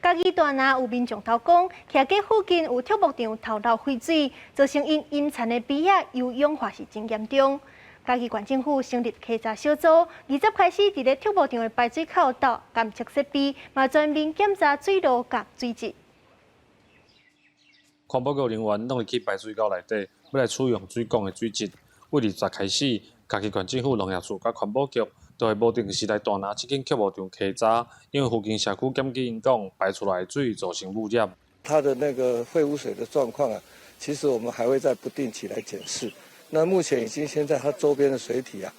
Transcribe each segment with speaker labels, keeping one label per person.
Speaker 1: 嘉義大林有民眾投講，徛街附近有畜牧場頭流廢水，造成𪜶淹田的埤仔優養化是真嚴重。嘉義縣政府成立稽查小組，二十開始佇咧畜牧場的排水口鬥監測設備，嘛全面檢查水路佮水質。
Speaker 2: 環保局人員攏會去排水溝內底，欲來取樣水管的水質。對二十開始，嘉義縣政府農業處佮環保局就會無定時來大林這間畜牧場稽查，因為附近社區檢舉𪜶講排出來的水造成污染。
Speaker 3: 它的那個廢污水的狀況啊，其實我們還會再不定期來檢視。那目前已經先在它周邊的水體啊，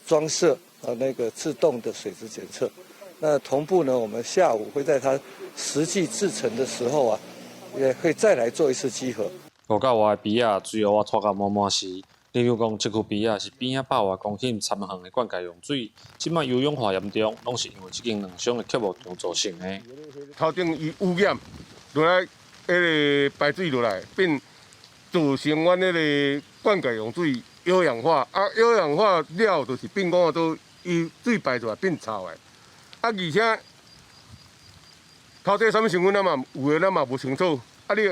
Speaker 3: 裝設啊那個自動的水質檢測。那同步呢，我們下午會在它實際製程的時候啊，也會再來做一次稽核。
Speaker 2: 五甲外的埤仔水烏仔拖甲滿滿時，例如講，這區埤仔是邊仔百外公頃田園的灌溉用水，這擺優養化嚴重，攏是因為這間兩商的畜牧場造成的。
Speaker 4: 頭頂伊污染落來，彼个排水落來變造成阮彼个灌溉用水優養化，啊，優氧化了就是變講做伊水排出來變臭的，啊，而且頭底啥物成分咱嘛有的咱嘛無清楚，啊你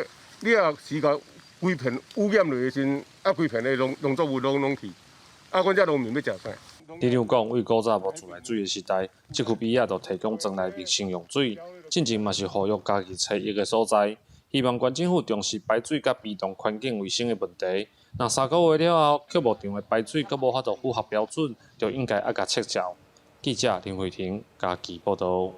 Speaker 4: 你若是共規片污染落的時陣，啊規片的農農作物攏攏去，啊阮這農民欲食啥？
Speaker 2: 里長講，對古早無自來水的時代，這區埤仔就提供莊內民生用水，進前嘛是呼籲家己找一个所在，希望縣政府重視排水佮埤塘環境衛生的問題。若3個月了後，畜牧場的排水閣無法度符合標準，就應該愛共撤照。記者林慧婷嘉義報導。